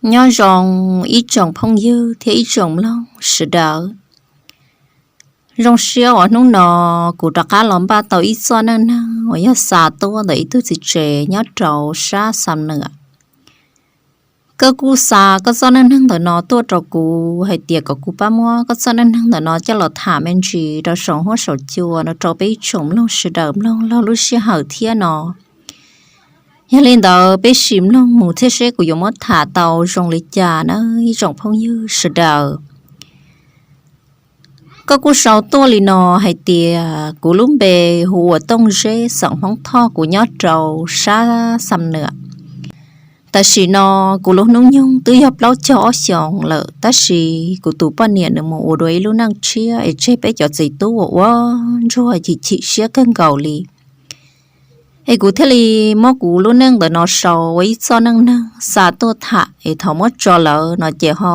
Nyob zoo ib tsoom phooj ywg thiab ib tsoom mloog sawv daws. Zoo siab uas hnub no kuv rov qab los npaj tau ib txoj neej neeg uas yog xa tuaj ntawm ib tug txiv tsev nyob rau sab Xam Nuam. Koj kuj xa koj txoj neej neeg ntawm no tuaj rau kuv hais tias kom kuv pab muab koj txoj neej neeg ntawm no coj los tham me ntsis rau saum huab saum cua no rau peb ib tsoom mloog sawv daws mloog laug lub sij hawm thiab no. Yog li ntawd peb sim mloog mus thiab seb kuv yuav muab tham tau zoo li cas na ib tsoom phooj ywg sawv daws. Koj kuj sau tuaj li no hais tias kuv lub npe hu ua Tooj Zeb xeem Hmoob Thoj, kuv nyob rau sab Xam Nuam. Tam sim no kuv lub hnub nyoog twb yog plaub caug ob xyoos lawm, tab sis kuv tus poj niam nws mus ua dua ib lub neej tshiab es tseg peb cov txiv tub uas ua ntsuag chim chim siab kawg nkaus li. Es kuv thiaj li muab kuv lub neej ntawm no sau ua ib txoj neej neeg xa tuaj tham es thaum muab tso lawm no ces ho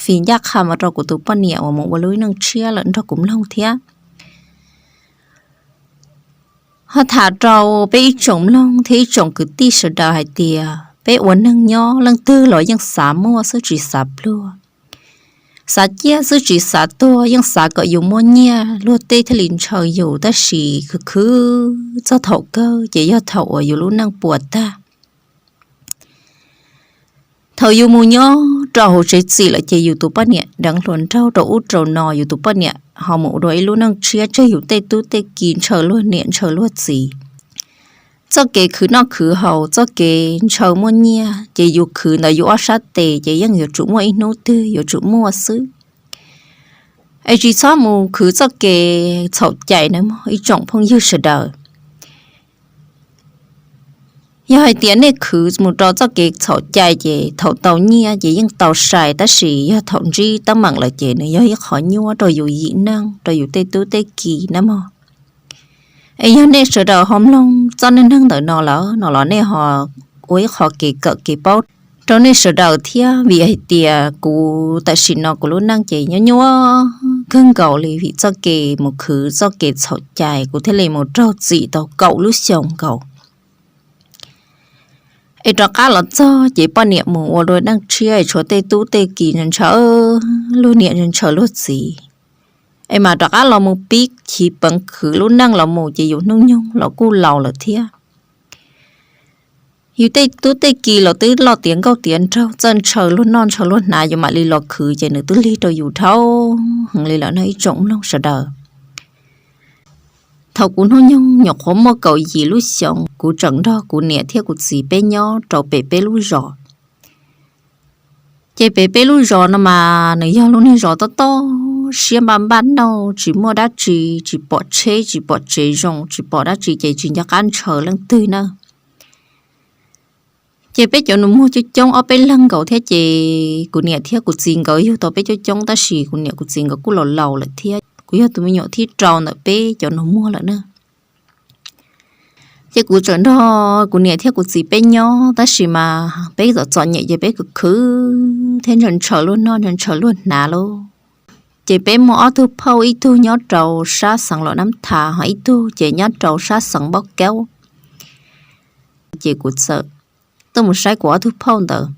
fij ncaj qha mus rau kuv tus poj niam uas mus ua lub neej tshiab lawm nrog kuv mloog thiab. Ho tham rau peb ib tsoom mloog thiab ib tsoom kwv tij sawv daws hais tias peb ua neeg nyob leej twg los yeej xav muaj xwb tsis xav pluag, xav ciaj xwb tsis xav tuag, yeej xav kom yus muaj nyiaj luag tej thiaj li ntshaw yus, tab sis khwv khwv txog thaum kawg ces yog thaum uas yus lub neej puas tag. Thaum yus mus nyob rau hauv tsev txim lawm ces yus tus poj niam deev hluas nraug rau ub rau no, yus tus poj niam ho mus ua dua ib lub neej tshiab tseg yus tej tub tej ki ntshaw luag niam ntshaw luag txiv. Txoj kev khwv noj khwv haus, txoj kev ntshaw muaj nyiaj ces yus khwv ntawm yus ob sab tes ces yeej yuav tsum muaj ib hnub twg yuav tsum muaj xwb. Es tsis txhob mus khwv txoj kev txhaum cai nawb mog ib tsoom phooj ywg sawv daws. Yog hais tias nej khwv mus rau txoj kev txhaum cai ces thaum tau nyiaj ces yeej tau sai, tab sis yog thaum ntsib teeb meem lawm ces nws yog ib qho nyuaj rau yus yim neeg rau yus tej tub tej ki nawb mog. Es yog nej sawv daws ho mloog txoj neej neeg ntawm no lawm no los nej ho ua ib qho kev kawm kev paub rau nej sawv daws thiab, vim hais tias kuv tam sim no kuv lub neej ces nyuaj nyuaj kawg nkaus li vim txoj kev mus khwv txoj kev txhaum cai kuv thiaj li mus raug txim tau kaum lub xyoos nkaus. Es rov qab los txog ces poj niam mus ua dua neej tshiab es tshuav tej tub tej ki ntshaw luag niam ntshaw luag txiv. Es mas rov qab los mus pib chiv peev khwv lub neej los mus ces yus hnub nyoog los kuj laus lawm thiab. Yus tej tub tej ki los twb loj tiav nkauj tiav nraug, txawj ntshaw luag noj ntshaw luag hnav, yus mam li los khwv ces nws twb lig rau yus dhau heev li lawm no ib tsoom mloog sawv daws. Thaum kuv hnub nyoog nyuam qhuav muaj kaum yim lub xyoos, kuv tseem nrog kuv niam thiab kuv txiv peb nyob rau pem peb lub zos. Ces pem peb lub zos no mas nws yog lub niag zos tob tob siab npaj npaj nauj, tsis muaj dab tsi, tsis pom tsheb tsis pom tsev zoo, tsis pom dab tsi ces tsis nco qab ntshaw leej twg na. Ces peb cov nus muag coob coob ob peb leeg nkaus thiab ces kuv niam thiab kuv txiv nkawd yug tau peb coob coob, tab sis kuv niam kuv txiv nkawd kuj laus laus lawm thiab, kuv yog tus me nyuam thib rau ntawm peb cov nus muag lawm na. Ces kuv tseem nrog kuv niam thiab kuv txiv peb nyob, tab sis mas peb txom txom nyem ces peb khwv khwv thiab ntshaw ntshaw luag noj ntshaw ntshaw luag hnav lauj. Ces peb muaj ob tug phauj, ib tug nyob rau sab xeev Los Nab Tha, ho ib tug ces nyob rau sab xeev Npauj Kaub. Ces kuv txawm tuaj mus saib kuv ob tug phauj ntawd.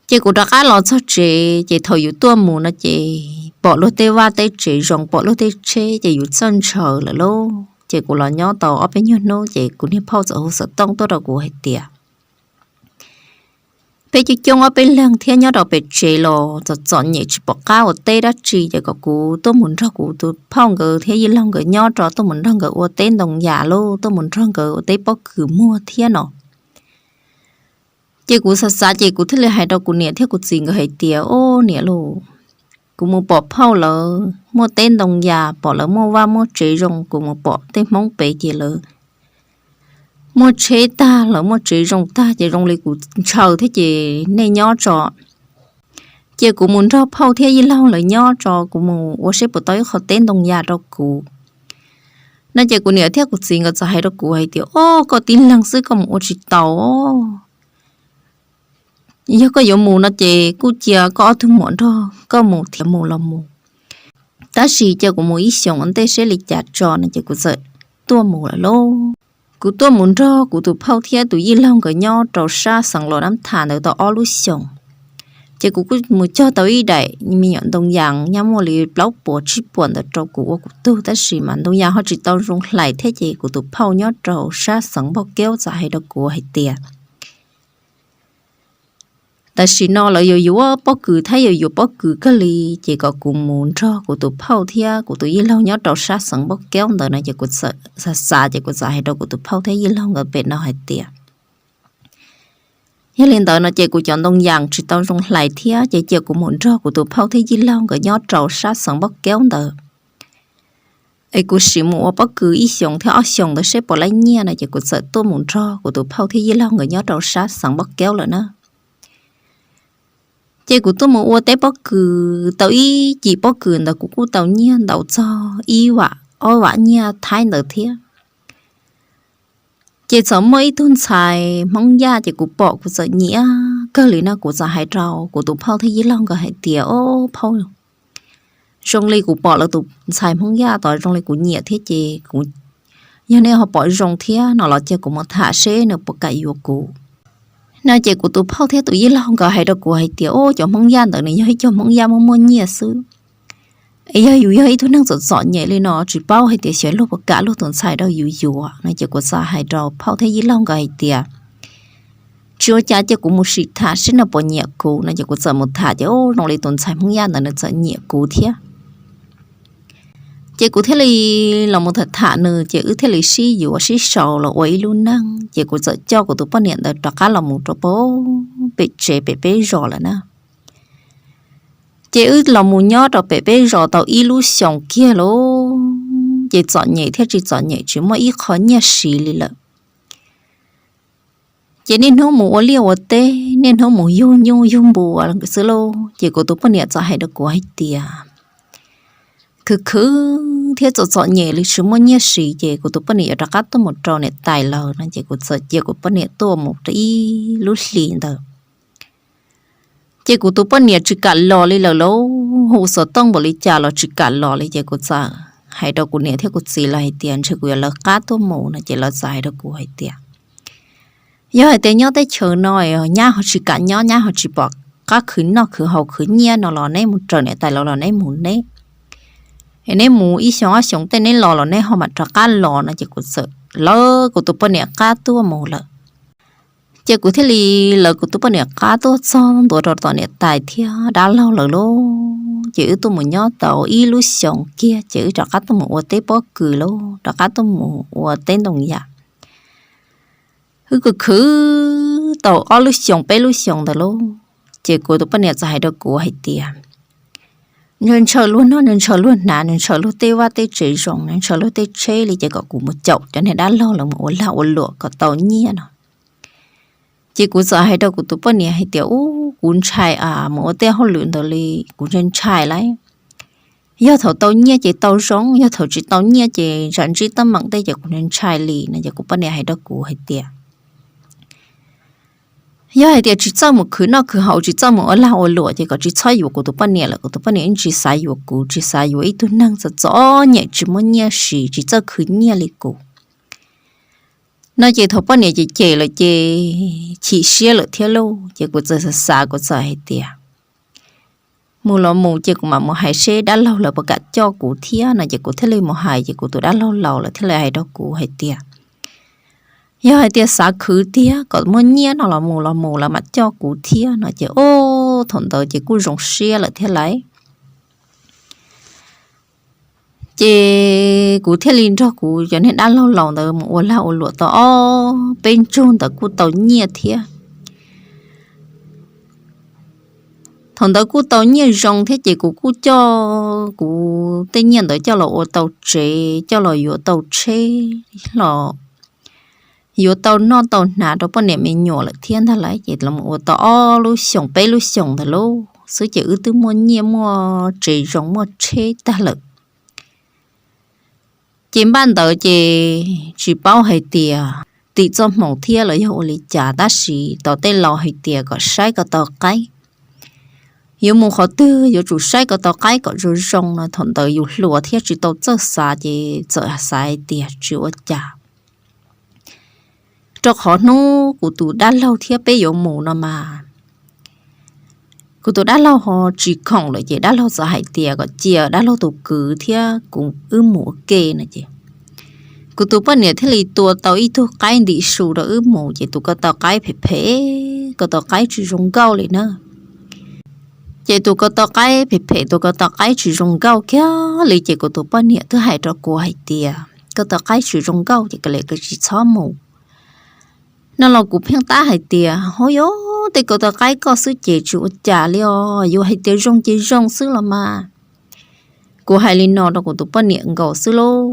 Ces kuv rov qab los txog tsev, ces thaum yus tuaj mus no ces pom luag tej vaj tej tsev zoo, pom luag tej tsheb ces yus txawj ntshaw lawm lauj. Ces kuv los nyob tau ob peb nyuag hnub ces kuv niag phauj txawm hu xov tooj tuaj rau kuv hais tias, peb coob coob ob peb leeg thiab nyob rau pem tsev los txom txom nyem tsis pom qab ua teb dab tsi, ces kom kuv tuaj mus nrog kuv tus phauj nkawd thiab yij laug nkawd nyob rau, tuaj mus nrog nkawd ua teb ntoo yas lauj, tuaj mus nrog nkawd ua teb pob kws muag thiab no. Ces kuv xav xav ces kuv thiaj li hais rau kuv niam thiab kuv txiv nkawd hais tias, o niam lauj, kuv mus pom phauj lawv muaj teb ntoo yas, pom lawv muaj vaj muaj tsev zoo, kuv mus pom tej Hmoob pem ces lawv muaj tsheb tag, lawv muaj tsev zoo tag, ces zoo li kuv ntshaw thiab ces nej nyob tso. Ces kuv mus nrog phauj thiab yij laug lawv nyob tso, kuv mus ua seb puas tau ib qho teb ntoo yas rau kuv no. Ces kuv niam thiab kuv txiv nkawd txawm hais rau kuv hais tias, o koj tib leeg xwb koj mus ua tsis tau. Yog koj yuav mus no ces kuj cia koj ob tug muam nrog koj mus thiab, mus los mus. Tab sis cia kuv mus ib xyoos ua ntej seb li cas tso no, ces kuv txawm tuaj mus lawm lauj. Kuv tuaj mus nrog kuv tus phauj thiab tus yij laug nkawd nyob rau sab xeev Los Nab Thas ntawd tau ob lub xyoos. Ces kuv kuj mus cog tau ib daim me nyuam ntoo yas nyob muaj li plaub puas tsib puas ntawd rau kuv ua kuv tug, tab sis mas ntoo yas ho tsis tau zoo hlais thiab ces kuv tus phauj nyob rau sab xeev Npauj Keub txawm hais rau kuv hais tias tam sim no lawv yuav yuav pob kws thiab yuav yuav pob kws kawg li, ces kom kuv mus nrog kuv tus phauj thiab kuv tus yij laug nyob rau sab xeev Npauj Keub ntawd no ces kuv txawm xav xav ces kuv txawm hais rau kuv tus phauj thiab yij laug nkawd pem no hais tias yog li ntawd no ces kuv cov ntoo yas tsis tau zoo hlais thiab ces cia kuv mus nrog kuv tus phauj thiab yij laug nkawd nyob rau sab xeev Npauj Keub ntawd es kuv sim mus ua pob kws ib xyoos thiab ob xyoos ntawd seb puas laib nyiaj no ces kuv txawm tuaj mus nrog kuv tus phauj thiab yij laug nkawd nyob rau sab xeev Npauj Keub lawm na. Ces kuv tuaj mus ua teb pob kws tau ib cim pob kws ntawd kuv kuj tau nyiaj ntau txog ib vam ob vam nyiaj Thaib ntawd thiab. Ces txawm muaj ib tug ntxhais Hmoob Yaj ces kuv pom kuv txawm nyiam kawg li no, kuv txawm hais rau kuv tus phauj thiab yij laug nkawd hais tias, Au phauj, zoo li kuv pom lawv tus ntxhais Hmoob Yaj tod zoo li kuv nyiam thiab ces kuv, yog nej ho pom zoo thiab no los cia kuv mus tham seb nws puas kam yuav kuv no ces kuv tus phauj thiab tus yij laug nkawd hais rau kuv hais tias, Au, cov Hmoob Yaj ntawd nws yog ib co Hmoob Yaj muaj muaj nyiaj xwb. Es yog yus yog ib tug neeg txom txom nyem li no tsis paub hais tias xyov luag puas kam luag tus ntxhais rau yus yuav no ces kuv txawm hais rau phauj thiab yij laug nkawd hais tias, Tsis ua cas, cia kuv mus sim tham seb nws puas nyiam kuv no ces kuv txawm mus tham ces, Au, zoo li tus ntxhais Hmoob Yaj ntawd nws txawm nyiam kuv thiab. Ces kuv thiaj li los mus tham tham nws ces wb thiaj li sib yuav sib sau los ua ib lub neej ces kuv txawm coj kuv tus poj niam ntawd rov qab los mus rau pem tsev pem peb zos lawm na. Ces wb los mus nyob rau pem peb zos tau ib lub xyoos kiag lauj, ces txom nyem thiab tsis txom nyem tsis muaj ib qho nyiaj siv li lawm. Ces niaj hnub mus ua liaj ua teb, niaj hnub mus yug nyuj yug npua xwb lauj. Ces kuv tus poj niam txawm hais rau kuv hais tias, khwv khwv thiab txom txom nyem li tsis muaj nyiaj siv ces kuv tus poj niam yuav rov qab tuaj mus rau niam tais lawv no ces kuv txawm cia kuv poj niam tuaj mus rau ib lub hlis ntawd. Ces kuv tus poj niam tsis kam los li lawm lauj, hu xov tooj npaum li cas los tsis kam los li ces kuv txawm hais rau kuv niam thiab kuv txiv lawv hais tias ntshe kuv yuav lawv qab tuaj mus no ces lawv txawm hais rau kuv hais tias, yog hais tias nyob teb chaws no nyab ho tsis kam nyob, nyab ho tsis pom qab khwv noj khwv haus khwv nyiaj no los neb mus raws niam tais lawv los neb mus neb. Es neb mus ib xyoo ob xyoo tej neb los los neb ho mam rov qab los no ces kuv txawm lawv kuv tus poj niam qab tuaj mus lawm. Ces kuv thiaj li lawv kuv tus poj niam qab tuaj txog ntua rau tom niam tais thiab dab laug lawv lauj. Ces wb tuaj mus nyob tau ib lub xyoos kiag ces wb rov qab tuaj mus ua teb pob kws lauj, rov qab tuaj mus ua teb ntoo yam. Wb khwv khwv tau ob lub xyoos peb lub xyoos ntawd lauj, ces kuv tus poj niam txawm hais rau kuv hais tias, ntshaw ntshaw luag noj, ntshaw ntshaw luag hnav, ntshaw ntshaw luag tej vaj tej tsev zoo, ntshaw ntshaw luag tej tsheb li ces kom kuv mus caum cov niag dab laug lawv mus ua lag ua luam kom tau nyiaj no. Ces kuv txawm hais rau kuv tus poj niam hais tias, ub, kuv ntshai a, mus ua tej hauj lwm ntawd li kuv ntshai ntshai lauj. Yog thaum tau nyiaj ces tau zoo, yog thaum tsis tau nyiaj ces tsam ntsib teeb meem tej ces kuv ntshai ntshai li no ces kuv poj niam hais rau kuv hais tias, yog hais tias tsis txawj mus khwv noj khwv haus, tsis txawj mus ua lag ua luam ces kom tsis txhob yuav kuv tus poj niam lawm, kuv tus poj niam yeej tsis xav yuav kuv, tsis xav yuav ib tug neeg txom txom nyem tsis muaj nyiaj siv tsis txawj khwv nyiaj li kuv no ces thaum poj niam cem cem lawm ces chim siab lawm thiab lauj. Ces kuv txawm xav xav kuv txawm hais tias, mus los mus ces kuv mam mus hais seb dab laug lawv puas kam coj kuv thiab no ces kuv thiaj li mus hais ces kuv tus dab laug laus lawv thiaj li hais rau kuv hais tias, yog hais tias xav khwv tiag kom muaj nyiaj no los mus los mus lawv mam coj kuv thiab no ces, o, thaum ntawd ces kuj zoo siab lawm thiab lauj. Ces kuv thiaj li nrog kuv cov niag dab laug laus ntawd mus ua lag ua luam tau ob peb ntsug ntawd kuj tau nyiaj thiab. Thaum ntawd kuj tau nyiaj zoo thiab ces kuv kuj coj kuv tej nyiaj ntawd coj los ua tau tsev, coj los yuav tau tsheb los yuav tau noj tau hnav rau poj niam me nyuam lawm thiab ntag lauj. Ces los ua tau ob lub xyoos peb lub xyoos ntawd lauj xwb ces wb twb muaj nyiaj muaj tsev zoo muaj tsheb tag lawm. Ces npaj ntawd ces tsis paub hais tias tim txoj hmoov thiab los yog ua li cas tab sis tau tej laus hais tias kom saib kom tau qaib, yuav mus qhov twg yuav tsum saib kom tau qaib kom zoo zoo no. Thaum ntawd yus hluas thiab tsis tau txawj xav ces txawm xav hais tias tsis ua cas, rau qhov hnub kuv tus dab laug thiab peb yuav mus no mas, kuv tus dab laug ho tsis khoom lawm ces dab laug txawm hais tias kom cia dab laug tus kwv thiab kuv wb mus ua ke no ces, kuv tus poj niam thiaj li tua tau ib tug qaib ntim su rau wb mus ces tus ko taw qaib phem phem, ko taw qaib tsis zoo nkauj li na. Ces tus ko taw qaib phem phem, tus ko taw qaib tsis zoo nkauj kiag li ces kuv tus poj niam twb hais rau kuv hais tias ko taw qaib tsis zoo nkauj ces koj lam tsis txhob mus. No los kuv pheej tab hais tias, hov yog tej ko taw qaib koj xwb ces tsis ua cas li os, yuav hais tias zoo ces zoo xwb los mas. Kuv hais li no rau kuv tus poj niam nkaus xwb lauj.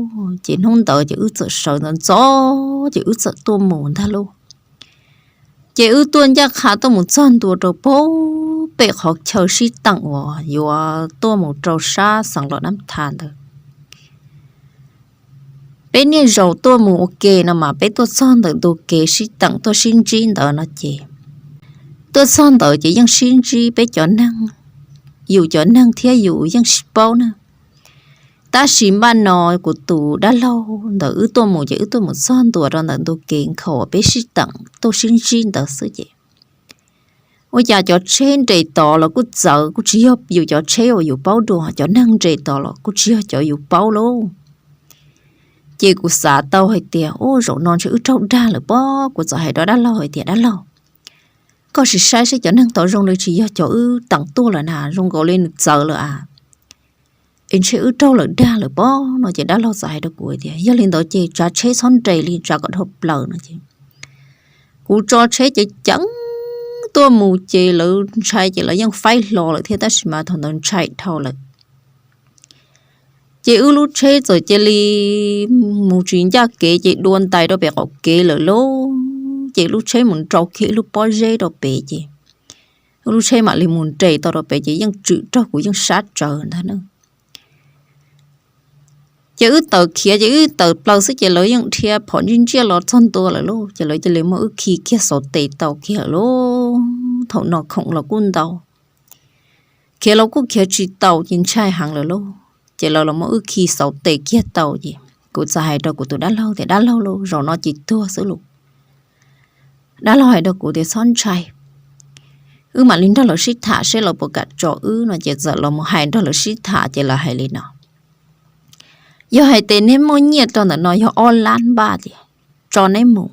Ces hnub ntawd ces wb txawm sawv ntxov ntxov ces wb txawm tuaj mus ntag lauj. Ces wb tuaj ncaj qha tuaj mus txog ntua rau pem qhov chaw sib teem uas yuav tuaj mus rau sab Xeev Los Nab Tha ntawd. Peb niaj zaus tuaj mus ua ke no mas peb tuaj txog ntawm ntu kev sib teem tuaj sib ntsib ntawd no ces, tuaj txog ntawd ces yeej sib ntsib peb cov neeg, yus cov neeg thiab yus yeej sib paub na. Tab sis npaj no kuv tus dab laug ntawd wb tuaj mus ces wb tuaj mus txog ntua rau ntawm ntu kev nkhaus peb sib teem tuaj sib ntsib ntawd xwb ces, ua cas cov tsheb nres tod los kuj txawv, kuj tsis yog yus cov tsheb uas yus paub dua, cov neeg nres tod los kuj tsis yog cov yus paub lauj. Ces kuv xav tau hais tias, u, zaum no ntshe wb raug dag lawm pob. Kuv txawm hais rau dab laug hais tias, dab laug, koj sim saib saib cov neeg tod zoo li tsis yog cov wb teem tuaj lawm na, zoo nkaus li nws txawv lawm a. Es ntshe wb raug lawm dag lawm pob no ces dab laug txawm hais rau kuv tias, yog li ntawd ces tsav tsheb txhob nres li, tsav kom dhau plaws no ces, kuv tso tsheb ceev ceev tuaj mus ces lawv ntshai ces lawv yeej faib hlo lawm thiab, tab sis mas thaum ntawd ntshai dhau lawm. Ces wb lub tsheb txawm cia li mus tsis ncaj kev ces dua ntais rau pem qaum kev lawm lauj. Ces lub tsheb mus nrau kiag ib lub pob zeb rau pem ces, wb lub tsheb mam li mus nres tau rau pem ces yeej tswm raug kuv yeej sab tsawv ntag na. Ces wb tawm khiav ces wb tawm plaws xwb ces lawv yeej dhia phom ntsiaj ntsiaj los txog ntua lawm lauj, ces lawv cia li muab wb khi kiag xauv tes tau kiag lawm lauj. Thaum no khoom los kuj ntau, khiav los kuj khiav tsis tau ces ntshai heev lawm lauj. Ces lawv los muab wb khi xauv tes kiag tau ces kuv txawm hais rau kuv tus dab laug tias, dab laug lauj, zaum no ces tuag xwb lauj. Dab laug hais rau kuv tias, txhob ntshai, wb mam li nrog lawv sib tham seb lawv puas kam tso wb no ces txawm los mus hais nrog lawv sib tham ces lawv hais li no, yog hais tias neb muaj nyiaj rau ntawm no yog ob lab npaj ces tso neb mus,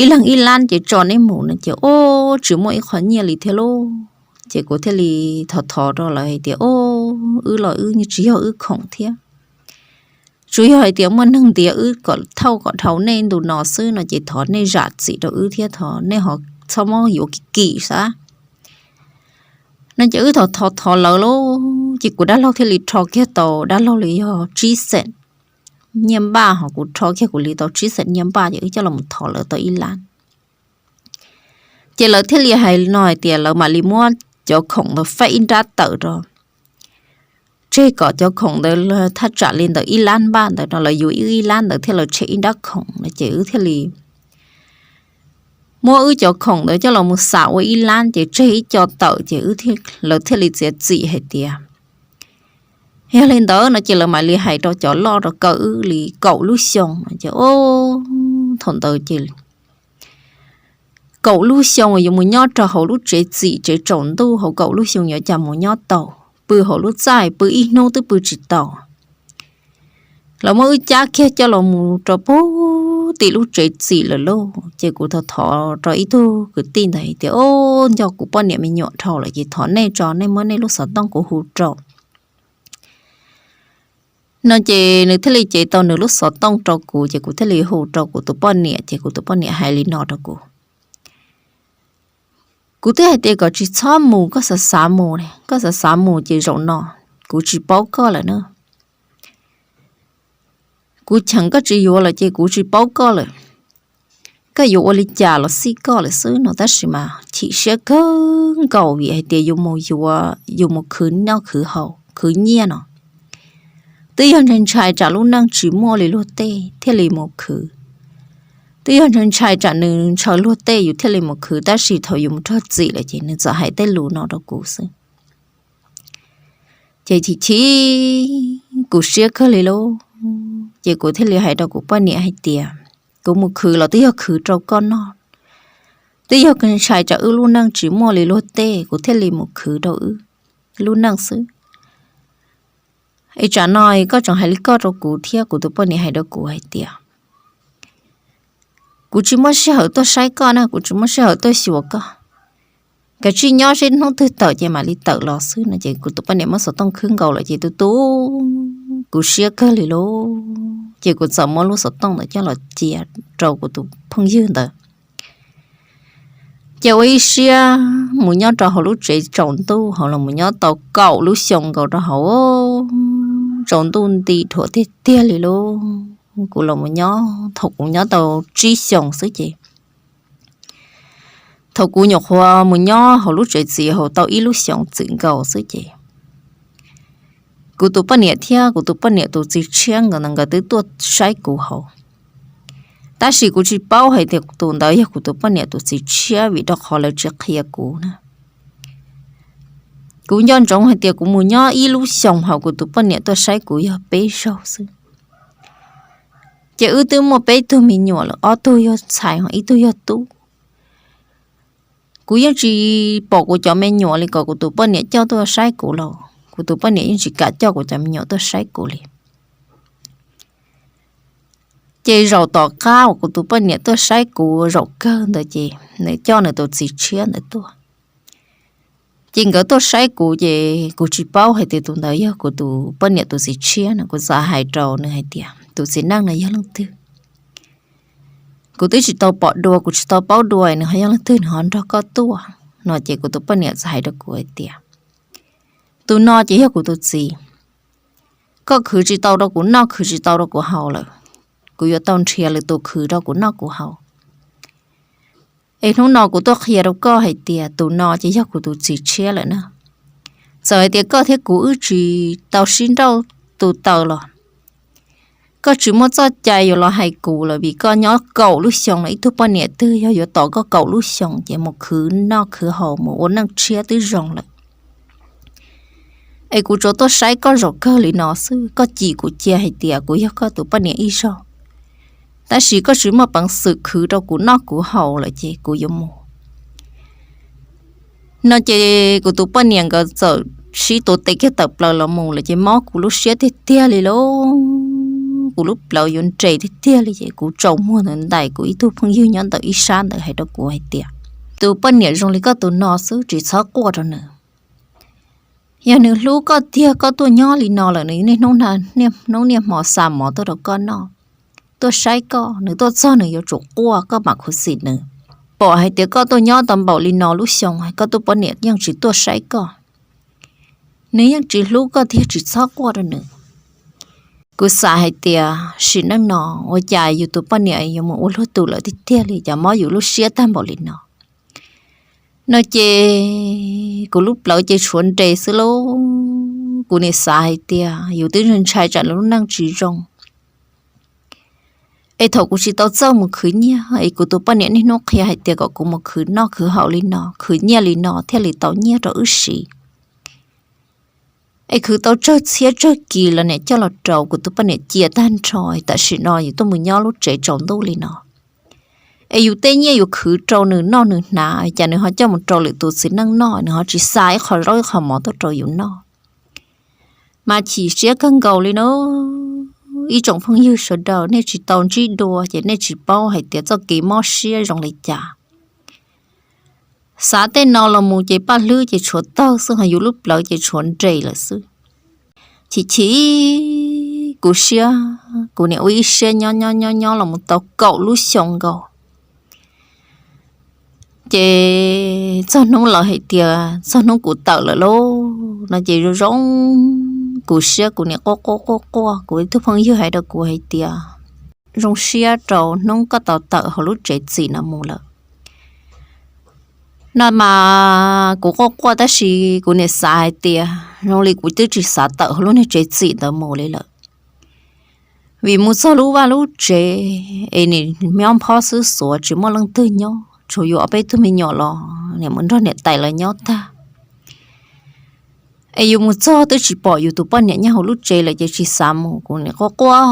ib leeg ib lab ces tso neb mus no ces, u, tsis muaj ib qho nyiaj li thiab lauj. Ces kuv thiaj li thov thov rau lawv hais tias, u, wb los wb tsis yog wb khoom thiab, tsuas yog hais tias muaj neeg ntiav wb kom thauj kom dhau nej ntu no xwb no ces thov nej zam txim rau wb thiab, thov nej ho txhob muab yuav kim kim xav no ces wb thov thov thov lawv lauj. Ces kuv dab laug thiaj li rho kiag tau, dab laug li yog tsib xeem nyiaj npaj, ho kuv rho kiag kuv li tau tsib xeem nyiaj npaj ces wb coj los thov lawv tau ib lab. Ces lawv thiaj li hais no hais tias lawv mam li muab cov khoom ntawd faib ib nrab tawm rau, tseg kom cov khoom ntawd thaj tsam li ntawm ib lab npaj ntawd no lawv yuav ib lab ntawd thiab lawv tshem ib nrab khoom no ces wb thiaj li muab wb cov khoom ntawd coj los mus xam ua ib lab ces tseg ib co tawm ces lawv thiaj li txiav txim hais tias, yog li ntawd no ces lawv mam li hais rau cov loj rau kaw wb li kaum lub xyoo no ces, u, thaum ntawd ces kaum lub xyoo yuav mus nyob rau hauv lub tsev txim tsev tsaus ntuj hauv kaum lub xyoo yuav cas mus nyob tau, pw hauv lub txaj pw ib hnub twb pw tsis tau. Lawv muab wb cab kiag coj los mus rau pem tim lub tsev txim lawm lauj. Ces kuv thov thov rau ib tug kwv tij ntawd hais tias, u, nco kuv poj niam me nyuam dhau lawm ces thov nej tso, nej muab nej lub xov tooj kuv hu rau no ces nws thiaj li cev tau nws lub xov tooj rau kuv ces kuv thiaj li hu rau kuv tus poj niam ces kuv tus poj niam hais li no rau kuv, kuv twb hais tias kom tsis txhob mus, koj xav xav mus, koj xav xav mus ces zaum no kuv tsis paub koj lawm na. Kuv cheem koj tsis yuav lawm ces kuv tsis paub koj lawm. Koj yuav ua li cas los xij koj lawm xwb no, tab sis mas chim siab kawg nkaus vim hais tias yus mus yuav, yus mus khwv noj khwv haus khwv nyiaj no, twb yog ntshai ntshai tsam lub neej tsis muaj li luag tej thiaj li mus khwv, twb yog ntshai ntshai tsam nws ntshaw luag tej yus thiaj li mus khwv, tab sis thaum yus mus raug txim lawm ces nws txawm hais tej lus no rau kuv xwb. Ces chim chim kuv siab kawg li lauj. Ces kuv thiaj li hais rau kuv poj niam hais tias, Kuv mus khwv los twb yog khwv rau koj noj, twb yog ntshai tsam wb lub neej tsis muaj li luag tej kuv thiaj li mus khwv rau wb lub neej xwb. Es tsam no koj tseem hais li koj rau kuv thiab. Kuv tus poj niam hais rau kuv hais tias, kuv tsis muaj sij hawm tuaj saib koj na, kuv tsis muaj sij hawm tuaj xyuas koj. Kav tsij nyob seb hnub twg tawm ces mam li tawm los xwb no. Ces kuv tus poj niam muab xov tooj khwb nkaus lawm ces tu tu kuv siab kawg li lauj. Ces kuv txawm muab lub xov tooj ntawd coj los cia rau kuv tus phooj ywg ntawd. Ces ua ib siab mus nyob rau hauv lub tsev tsaus ntuj hauv los mus nyob tau kaum lub xyoo nkaus rau hauv, tsaus ntuj nti dhuav tiag tiag li lauj. Kuv los mus nyob, thaum kuv nyob tau tsib xyoos xwb ces, thaum kuv nyuam qhuav mus nyob hauv lub tsev txiv hauv tau ib lub xyoos txwm nkaus xwb ces, kuv tus poj niam thiab kuv tus poj niam tus txiv tshiab nkawd, nkawd twb tuaj saib kuv hauv. Tab sis kuv tsis paub hais tias tus ntawd yog kuv tus poj niam tus txiv tshiab vim rau qhov lawv tsis qhia kuv na. Kuv nco ntsoov hais tias kuv mus nyob ib lub xyoos hauv kuv tus poj niam tuaj saib kuv yog peb zaug xwb. Ces wb twb muaj peb tug me nyuam lawm, ob tug yog ntxhais ho ib tug yog tub. Kuv yeej tsis pom kuv cov me nyuam li kom kuv tus poj niam coj tuaj saib kuv los kuv tus poj niam yeej tsis kam coj kuv cov me nyuam tuaj saib kuv li. Ces zaum tom qab uas kuv tus poj niam tuaj saib kuv zaum kawg ntawd ces nws coj nws tus txiv tshiab ntawd tuaj. Ces nkawd tuaj saib kuv ces kuv tsis paub hais tias tus ntawd yog kuv tus poj niam tus txiv tshiab no. Kuv txawm hais rau nws hais tias, tus txiv neej no yog leej twg? Kuv twb tsis tau pom dua, kuv tsis tau paub dua nws ho yog leej twg nws ho nrog koj tuaj no. Ces kuv tus poj niam txawm hais rau kuv hais tias, tus no ces yog kuv tus txiv. Koj khwv tsis tau rau kuv noj, khwv tsis tau rau kuv haus lawm, kuv yuav tau nrhiav lwm tus khwv rau kuv noj kuv haus. Es hnub no kuv tuaj qhia rau koj hais tias tus no ces yog kuv tus txiv tshiab lawm na. Txawm hais tias koj thiab kuv wb tsis tau sib nrauj tus taws los koj tsis muaj txoj cai yuav los hais kuv lawm, vim koj nyob kaum lub xyoo los ib tug poj niam twg yog yuav tos koj kaum lub xyoo ces mus khwv noj khwv haus mus ua neej tshiab twb zoo lawm. Es kuv tsuas tuaj saib koj zaum kawg li no xwb, koj cim kuv cia hais tias kuv yog koj tus poj niam ib zaug, tab sis koj tsis muaj peev xwm khwv rau kuv noj kuv haus lawm ces kuv yuav mus no. Ces kuv tus poj niam nkawd txawm sib tuav tes kiag tawm plaws los mus lawm ces mob kuv lub siab tiag tiag li lauj. Kuv lub plawv yuav nres tiag tiag li ces kuv tsaus muag ntawd ntais kuv ib tug phooj ywg nyob ntawm ib sab ntawd hais rau kuv hais tias, tus poj niam zoo li koj tus no xwb tsis txhob quaj rau nws. Yog nws hlub koj tiag koj tuaj nyob li no lawm nws niaj hnub niaj hmo xa mov tuaj rau koj noj, tuaj saib koj, nws tuaj txog nws yuav tsum quaj koj mam khuv xim nws. Pom hais tias koj tuaj nyob tau npaum li no lub xyoo koj tus poj niam yeej tsis tuaj saib koj, nws yeej tsis hlub koj tiag tsis txhob quaj rau nws. Kuv xav hais tias sim neej no ua cas yus tus poj niam yuav mus ua luag tus lawm tiag tiag li, cas mob yus lub siab tag npaum li no no. Ces kuv lub plawv ces tshuav nres xwb lauj. Kuv nim xav hais tias yus twb ntshai tsam lub neej tsis zoo, es thaum kuv tsis tau txawj mus khwv nyiaj es kuv tus poj niam niaj hnub qhia hais tias kom kuv mus khwv noj khwv haus li no, khwv nyiaj li no thiaj li tau nyiaj rau wb siv. Es khwv tau tsawg txhiab tsawg kis los niam coj los rau kuv tus poj niam cia tag nrho. Tam sim no yus tuaj mus nyob lub tsev tsaus ntuj li no, es yus tej nyiaj yus khwv rau nws noj nws hnav cas nws ho coj mus rau lwm tus txiv neej noj, nws ho tsis xa ib qho zaub ib qho mov tuaj rau yus noj. Mas chim siab kawg nkaus li no. Ib tsoom phooj ywg sawv daws nej tsis tau ntsib dua ces nej tsis paub hais tias txoj kev mob siab zoo li cas. Xav tej no los mus ces paj hlwb ces tshuav tawg xwb, ho yus lub plawv ces tshuav nres lawm xwb. Chim chim kuv siab, kuv niam ua ib siab nyob nyob nyob nyob los mus tau kaum lub xyoo nkaus. Ces txog hnub lawv hais tias txog hnub kuv tawm lawm lauj no ces zoo zoo kuv siab, kuv niam quaj quaj quaj quaj. Kuv ib tug phooj ywg hais rau kuv hais tias, zoo siab rau hnub koj tau tawm hauv lub tsev txim no mus lawm no mas kuv quaj quaj tab sis kuv niam xav hais tias zoo li kuv twb tsis xav tawm hauv lub niag tsev txim ntawd mus li lawm. Vim mus txog lub vaj lub tsev es nim nyob phob xwb xuav tsis muaj leej twg nyob, tsuas yus ob peb tug me nyuam los niam mus nrog niam tais lawv nyob tag. Es yus mus txog twb tsis pom yus tus poj niam nyob hauv lub tsev lawm ces tsis xav mus, kuv nim quaj quaj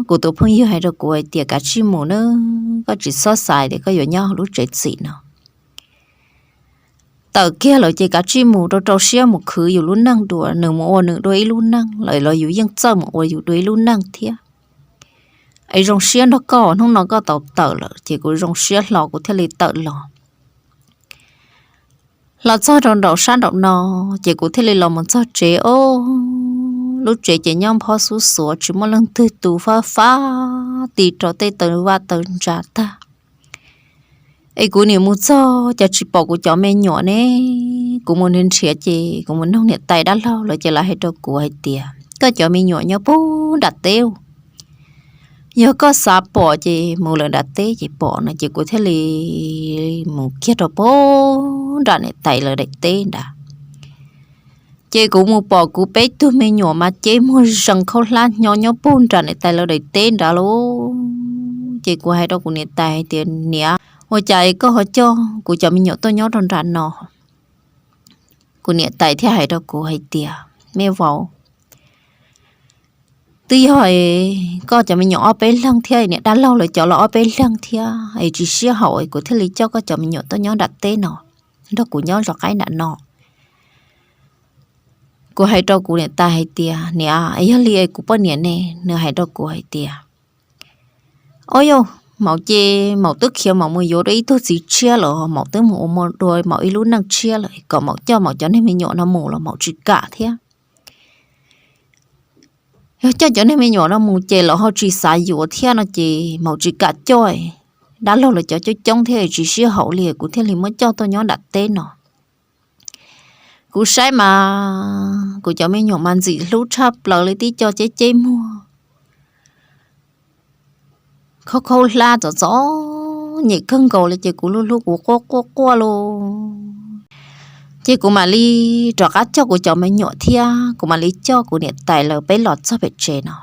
Kuv tus phooj ywg hais rau kuv hais tias, Kav tsij mus nawb, koj tsis txhob xav tias koj yuav nyob hauv lub tsev txim no. Tawm kiag lawm ces kav tsij mus rau rau siab mus khwv yus lub neej dua, nws mus ua nws dua ib lub neej lawm los yus yeej txawj mus ua yus dua ib lub neej thiab. Es zoo siab nrog koj, hnub no koj tau tawm lawm ces kuv zoo siab hlo kuv thiaj li tawm los. Los txog rau nraum sab nraum no, ces kuv thiaj li los mus txog tsev os. Lub tsev ces nyob phob xub xuav, tsis muaj leej twg tu, fab fab ti rau tej taw vaj taw ntsa tag. Es kuv nim mus txog cas tsis pom kuv cov me nyuam ne. Kuv mus nrhiav nrhiav ces kuv mus noog niam tais dab laug lawv ces lawv hais rau kuv hais tias, Koj cov me nyuam nyob puag nram teb. Yog koj xav pom ces mus lawm nram teb ces pom no. Ces kuv thiaj li mus kiag rau puag nram niam tais lawv daim teb nrad. Ces kuv mus pom kuv peb tug me nyuam mas cev muag zees khaub hlab hnyo nyob puag nram niam tais lawv daim teb nrad lauj. Ces kuv hais rau kuv niam tais hais tias, Niam, ua cas koj ho coj kuv cov me nyuam tuaj nyob rau nram no? Kuv niam tais thiaj hais rau kuv hais tias, Me vauv, twb yog koj cov me nyuam ob peb leeg thiab niam dab laug lawv cov los ob peb leeg thiab es tsis sib haum es kuv thiaj li coj koj cov me nyuam tuaj nyob nram teb no, nrog kuv nyob zov qaib nram no. Kuv hais rau kuv niam tais hais tias, Niam, yog li kuv poj niam ne? Nws hais rau kuv hais tias, Ob yog, maum ces maum twb khiav maum mus yuav dua ib tug txiv tshiab los maum twb mus ua dua maum ib lub neej tshiab lawm, kom maum coj maum cov niag me nyuam no mus los maum tsis kam thiab. Yog coj cov niag me nyuam no mus ces lawv ho tsis xav yuav thiab no ces maum tsis kam coj. Dab laug lawv cov coob coob thiab tsis sib haum li, kuv thiaj li muab coj tuaj nyob nram teb no. Kuv saib mas kuv cov me nyuam mas ntxim hlub tshaj plaws li, tib co ceb ceb muag khaub khaub hlab txom txom nyem kawg nkaus li, ces kuv hlub hlub kuv quaj quaj quaj lauj. Ces kuv mam li rov qab coj kuv cov me nyuam thiab kuv mam li coj kuv niam tais lawv peb los txog pem tsev no.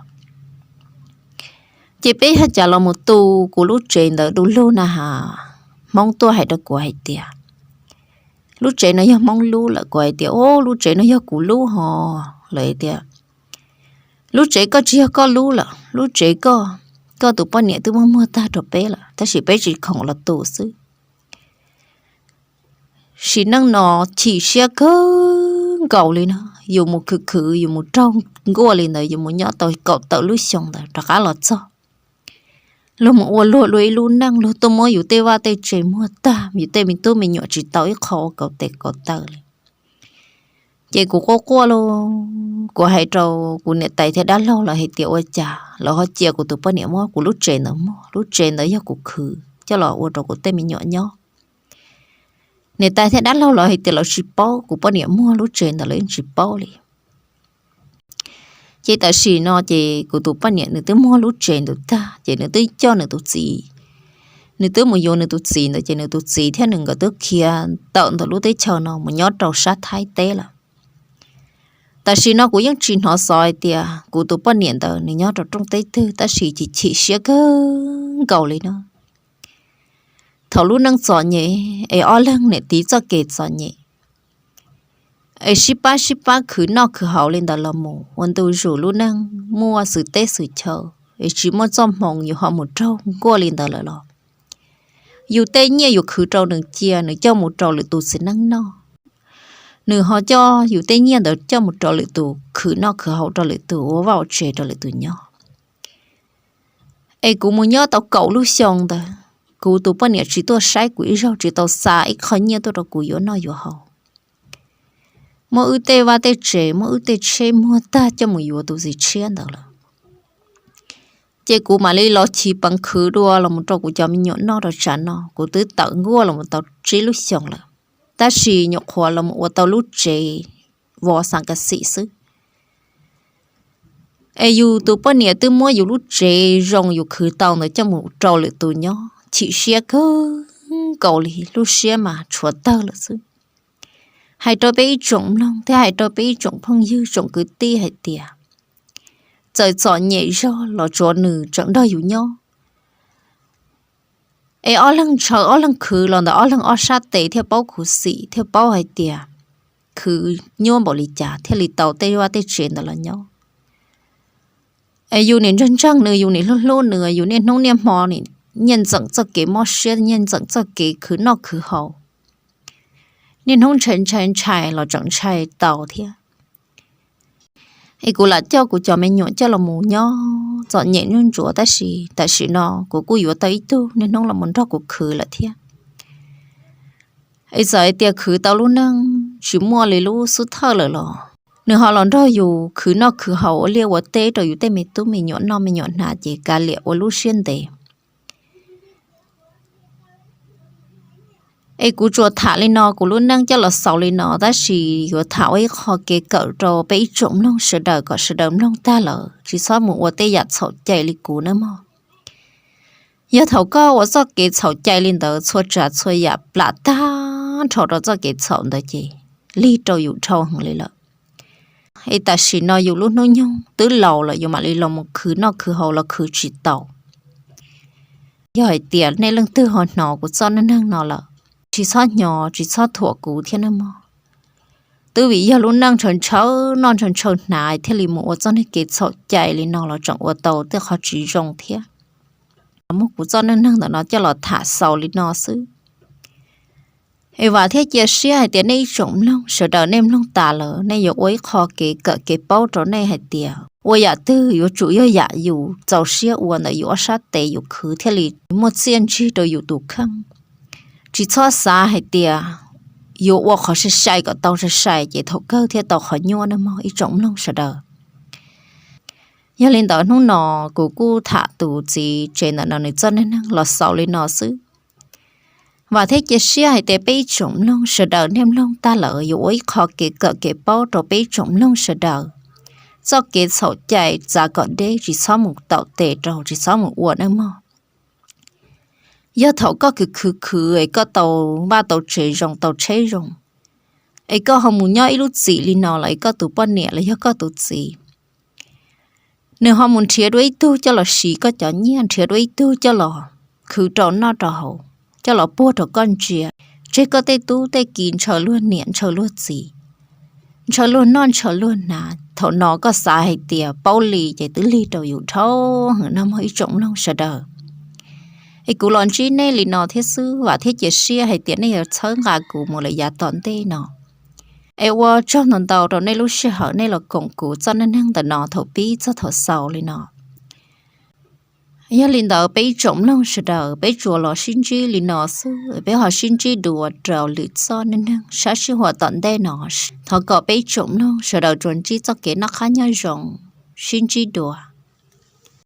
Ces peb yog cas los mus tu kuv lub tsev ntawd du lug na has, Hmoob tuaj hais rau kuv hais tias, Lub tsev no yog Hmoob lub lawm. Kuv hais tias, Ub, lub tsev no yog kuv lub hos. Lawv tias, Lub tsev koj tsis yog koj lub lawm, lub tsev koj, koj tus poj niam twb muab muag tag rau peb lawm, tab sis peb tsis khoom los tu xwb. Sim neej no chim siab kawg nkaus li no, yus mus khwv khwv, yus mus raug nkuaj li ntawd, yus mus nyob tau kaum tawm lub xyoo ntawd rov qab los txog. Luag mus ua luag dua ib lub neej, luag tuaj muab yus tej vaj tej tse muag tag, yus tej me tub me nyuam tsis tau ib qho ua kaus tes kaus taw li. Ces kuv quaj quaj lauj, kuv hais rau kuv niam tais thiab dab laug lawv hais tias, Ua cas lawv ho cia kuv tus poj niam muab kuv lub tsev ntawd muag? Lub tsev ntawd yog kuv khwv coj los ua rau kuv tej me nyuam nyob. Niam tais thiab dab laug lawv hais tias lawv tsis paub, kuv poj niam muag lub tsev ntawd lawv yeej tsis paub li. Ces tam sim no ces kuv tus poj niam nws twb muag lub tsev ntawd tag, ces nws twb coj nws tus txiv, nws twb mus yuav nws tus txiv ntawd, ces nws tus txiv thiab nws nkawd twb khiav tawm ntawm lub teb chaws no mus nyob rau sab Thaib teb lawm. Tam sim no kuv yeej tsis hnov xov hais tias kuv tus poj niam ntawd nws nyob rau rooj teb twg, tab sis chim chim siab kawg nkaus li no. Thaum lub neej txom nyem es ob leeg niam txiv txoj kev txom nyem, es sib pab sib pab khwv noj khwv haus li ntawd los mus ua ntu zus lub neej muaj xwm teb xwm chaw, es tsis muaj txoj hmoo yus ho mus raug nkuaj li ntawd lawm los, yus tej nyiaj yus khwv rau nws cia nws coj mus rau lwm tus txiv neej noj, nws ho coj yus tej nyiaj ntawd coj mus rau lwm tus khwv noj khwv haus rau lwm tus, ua vaj ua tsev rau lwm tus nyob. Es kuv mus nyob tau kaum lub xyoo ntawd, kuv tus poj niam tsis tuaj saib kuv ib zaug, tsis tau xa ib qho nyiaj tuaj rau kuv yuav noj yuav haus. Muab wb tej vaj tej tsev, muab wb tej tsheb muag tag coj mus yuav tus txiv tshiab ntawd lawm. Ces kuv mam li los chiv peev khwv dua los mus rau kuv cov me nyuam noj rau tsam no. Kuv twb tawm nkuaj los mus tau tsib lub xyoos lawm, tab sis nyuam qhuav los mus ua tau lub tsev vov xav kas xim xwb. Es yus tus poj niam twb muab yus lub tsev zoo yus khwv tau ntawd coj mus rau lwm tus nyob, chim siab kawg nkaus li, lub siab mas tshuav tawg lawm xwb. Hais rau peb ib tsoom mloog thiab hais rau peb ib tsoom phooj ywg tsoom kwv tij hais tias, txawm txom nyem zog los tsuav nws tseem nrog yus nyob. Es ob leeg ntshaw ob leeg khwv los ntawm ob leeg ob sab tes thiaj paub khuv xim, thiaj paub hais tias khwv nyuaj npaum li cas thiaj li tau tej vaj tej tsev ntawd los nyob. Es yus nim ntseeg ntseeg nws, yus nim hlub hlub nws, yus niaj hnub niaj hmo nim nyiaj ntxeem txoj kev mob siab, nyiaj ntxeem txoj kev khwv noj khwv haus, niaj hnub ntshai ntshai ntshai los tseem ntshai tau thiab. Es kuv lam coj kuv cov me nyuam coj los mus nyob txom nyem nruab ntsuav, tab sis tam sim no kuv kuj yuav tau ib tug niaj hnub los mus nrog kuv khwv lawm thiab. Es txawm hais tias khwv tau lub neej tsis muaj li lub xub thawj lawm los nws ho los nrog yus khwv noj khwv haus ua liaj ua teb rau yus tej me tub me nyuam noj me nyuam hnav ces kav liam ua lub siab ntev. Es kuv tsuas tham li no, kuv lub neej coj los xaus li no, tab sis yuav tham ua ib qho kev kawm rau peb ib tsoom mloog sawv daws kom sawv daws mloog tag lawm tsis txhob mus ua tej yam txhaum cai li kuv nawb mog. Yog thaum koj ua txoj kev txhaum cai li ntawd txhua tsav txhua yam plam tag nrho rau txoj kev txhaum ntawd ces lig rau yus dhau heev li lawm. Es tam sim no yus lub hnub nyoog twb laus lawm, yus mam li los mus khwv noj khwv haus los khwv tsis tau. Yog hais tias nej leej twg ho hnov kuv txoj neej neeg no lawm, tsis txhob hnyo tsis txhob thuam kuv thiab nawb mog. Twb vim yog lub neej ntshaw ntshaw noj ntshaw ntshaw hnav thiaj li mus ua txoj neeg kev txhaum cai li no los tseem ua tau tej qhov tsis zoo thiab. Muab kuv txoj neej neeg ntawm no coj los tham xaus li no xwb. Es vam thiab cia siab hais tias nej ib tsoom mloog sawv daws nej mloog tas lawm nej yuav ua ib qho kev kawm kev paub rau nej hais tias ua yam twg yuav tsum yog yam yus txaus siab ua ntawm yus ob sab tes yus khwv thiaj li muaj txiaj ntsig rau yus tus kheej. Tsis txhob xav hais tias yuav ua qhov sai sai kom tau sai sai ces thaum kawg thiaj tau qhov nyuaj nawb mog ib tsoom mloog sawv daws. Yog li ntawd hnub no kuv kuj tham tus txiv tsev ntawm no nws txoj neej neeg los xaus li no xwb. Vam thiab cia siab hais tias peb ib tsoom mloog sawv daws nej mloog tag lawm yuav ua ib qho kev kawm kev paub rau peb ib tsoom mloog sawv daws. Txoj kev txhaum cai txav kom deb tsis txhob mus taum tes rau tsis txhob mus ua nawb mog. Yog thaum koj khwv khwv khwv es koj tau vaj tau tsev zoo tau tsheb zoo, es koj ho mus nyob ib lub txim li no los es koj tus poj niam los yog koj tus txiv, nws ho mus nrhiav dua ib tug coj los siv koj cov nyiaj, nrhiav dua ib tug coj los khwv rau noj rau haus, coj los puag rau koj ntsia, tseg koj tej tub tej ki ntshaw luag niam ntshaw luag txiv, ntshaw luag noj ntshaw luag hnav. Thaum no koj xav hais tias paub li ces twb lig rau yus dhau heev nawb mog ib tsoom mloog sawv daws. Es kuv los ntsib nej li no thiab xwb, vam thiab cia siab hais tias nej yuav txhawb nqa kuv mus lawm yav tom ntej no. Es ua tsaug ntau ntau rau nej lub sij hawm nej los koom kuv txoj neej neeg ntawm no thaum pib txog thaum xaus li no. Yog li ntawd peb ib tsoom mloog sawv daws peb tsuas los sib ntsib li no xwb, peb ho sib ntsib dua rau lwm txoj neej neeg sab sij huam tom ntej no. Thov kom peb ib tsoom mloog sawv daws tsuas ntsib txoj kev noj qab nyob zoo, sib ntsib dua.